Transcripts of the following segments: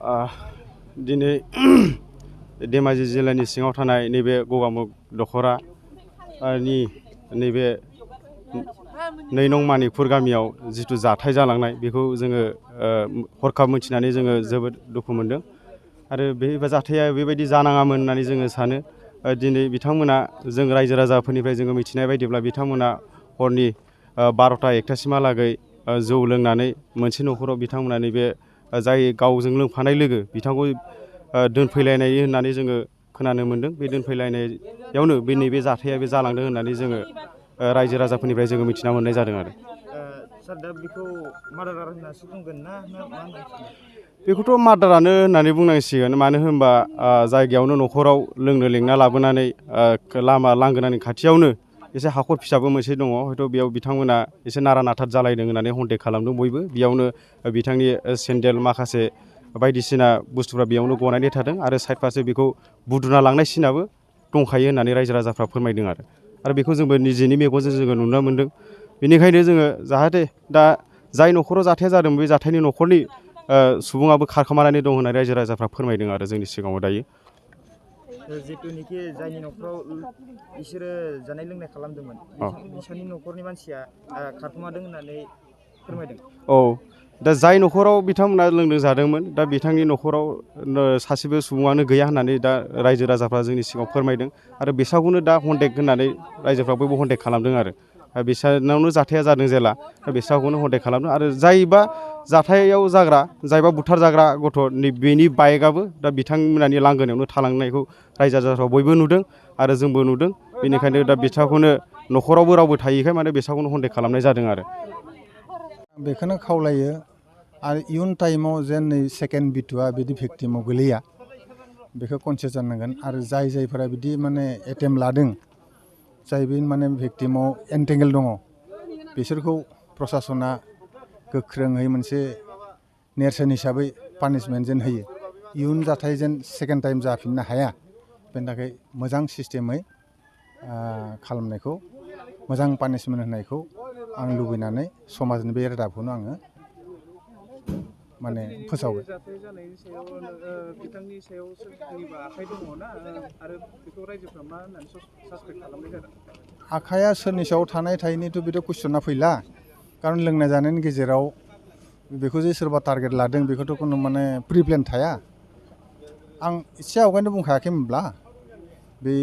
दिनै धेमाजि जिल्लानि सिङाव थानाय नैबे गगामुग दख'रानि नैबे 2 नं मानिकपुर गामियाव जिथु जाथाय जालांनाय बेखौ जोङो हरखाब मोनथिनानै जोङो जोबोद दुखु मोनदों आरो बे जाथाया बेबायदि जानाङामोन होननानै जोङो सानो। दिनै बिथांमोना जों रायजो राजाफोरनिफ्राय जोङो मिथिनाय बायदिब्ला बिथांमोना हरनि 12टा 1टासिमहालागै जौ लोंनानै मोनसे न'खराव बिथांमोना नैबे जाय गावजों लोंफानाय लोगो बिथांखौ दोनफैलायनाय होननानै जोङो खोनानो मोन्दों। बे दोनफैलायनायावनो बे नैबे जाथाया बे जालांदों होननानै जोङो रायजो राजाफोरनिफ्राय जोङो मिथिना मोननाय जादों आरो। सार दा बेखौ मार्डार होननासो बुंगोन ना मा होननांसिगोन? बेखौथ' मार्डारानो होननानै बुंनांसिगोन। मानो होनबा जायगायावनो न'खराव लोंनो लेंना लाबोनानै लामा लांगोनानि खाथियावनो एसे हाखर फिसाबो मोनसे दङ। हयथ' बेयाव बिथांमोना एसे नारा नाथार जालायदों होननानै कन्टेक्ट खालामदों बयबो। बेयावनो बिथांनि सेन्देल माखासे बायदिसिना बुस्थुफ्रा बेयावनो गनानै थादों आरो साइड फारसे बेखौ बुद्रुना लांनाय सिनाबो दंखायो होननानै रायजो राजाफ्रा फोरमायदों आरो बेखौ जोंबो निजेनि मेगनजों जोङो नुनो मोन्दों। बेनिखायनो जोङो जाहाथे दा जाय न'खराव जाथाया जादों बे जाथायनि न'खरनि सुबुङाबो खारखोमानानै दं होननानै रायजो राजाफ्रा फोरमायदों आरो जोंनि सिगाङाव दायो। जिथुनिखि जायनि न'खराव बिसोरो जानाय लोंनाय खालामदोंमोन बिसोरनि न'खरनि मानसिया खारखोमादों होननानै फोरमायदों। औ, दा जाय न'खराव बिथांमोना लोंदों जादोंमोन दा बिथांनि न'खराव सासेबो सुबुङानो गैया होननानै दा रायजो राजाफ्रा जोंनि सिगाङाव फोरमायदों आरो बिसाखौनो दा कन्टेक्ट होननानै रायजोफ्रा बयबो कन्टेक्ट खालामदों आरो बिसानावनो जाथाया जादों जेला बिसाखौनो कन्टेक्ट खालामदों आरो जायबा जाथायाव जाग्रा जायबा बुथार जाग्रा गथ' बेनि बाइकआबो दा बिथांमोननि लांगोनायावनो थालांनायखौ रायजो राजाफ्रा बयबो नुदों आरो जोंबो नुदों। बेनिखायनो दा बिसाखौनो न'खरावबो रावबो थायैखाय माने बिसाखौनो कन्टेक्ट खालामनाय जादों आरो। बेखौनो खावलायो आरो इयुन टाइमाव जेन नै सेकेन्ड बिटुआ बिदि भिक्टिमाव गोलैया बेखौ कनसियास जानांगोन आरो जायफोरा बिदि माने एटेम्प लादों जाय बे माने भिक्टिमाव एन्टेंगेल दङ बिसोरखौ प्रसासना गोख्रोङै मोनसे नेरसोन हिसाबै पानिशमेन्ट जेन होयो। इयुन जाथाय जेन सेकेन्ड टाइम जाफिननो हाया बेनि थाखाय मोजां सिस्टेमै खालामनायखौ मोजां पानिशमेन्ट होनायखौ आं लुबैनानै समाजनि बे रादाबखौनो आङो माने फोसावो। बिथांनि सायाव सोरनिबा आखाइ दङ ना आरो बेखौ रायजोफ्रा मा होननानै सासपेक्ट खालामनाय जादों? आखाइया सोरनि सायाव थानाय थायैनिथ' बेथ' कुइसना फैला खारन लोंनाय जानायनि गेजेराव बेखौ जे सोरबा टारगेट लादों बेखौथ' खुनु माने प्रिप्लेन थाया। आं एसे आवगायनो बुंखायाखैमोनब्ला बे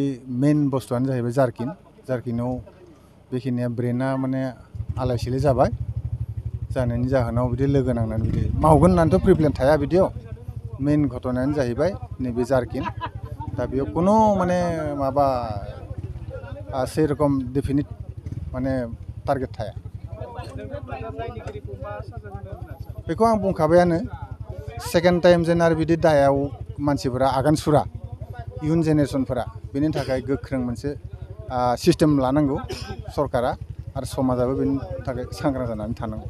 मेन बुस्थुआनो जाहैबाय जार्किनाव बेखिनिया ब्रेना माने आलाय सिलाय जाबाय जानायनि जाहोनाव बिदि लोगो नांनानै बिदि मावगोन होननानैथ' प्रिप्लेन थाया बिदियाव। मेन घटनायानो जाहैबाय नैबे जार्किन। दा बेयाव खुनु माने माबा सेरखम डेफिनिट माने टारगेट थाया। बेखौ आं बुंखाबायानो सेकेन्ड टाइम जेन आरो बिदि दायाव मानसिफोरा आगान सुरा इयुन जेनेरेसनफोरा बेनि थाखाय गोख्रों मोनसे सिस्टेम लानांगौ सरकारा आरो समाजाबो बेनि थाखाय सांग्रां जानानै थानांगौ।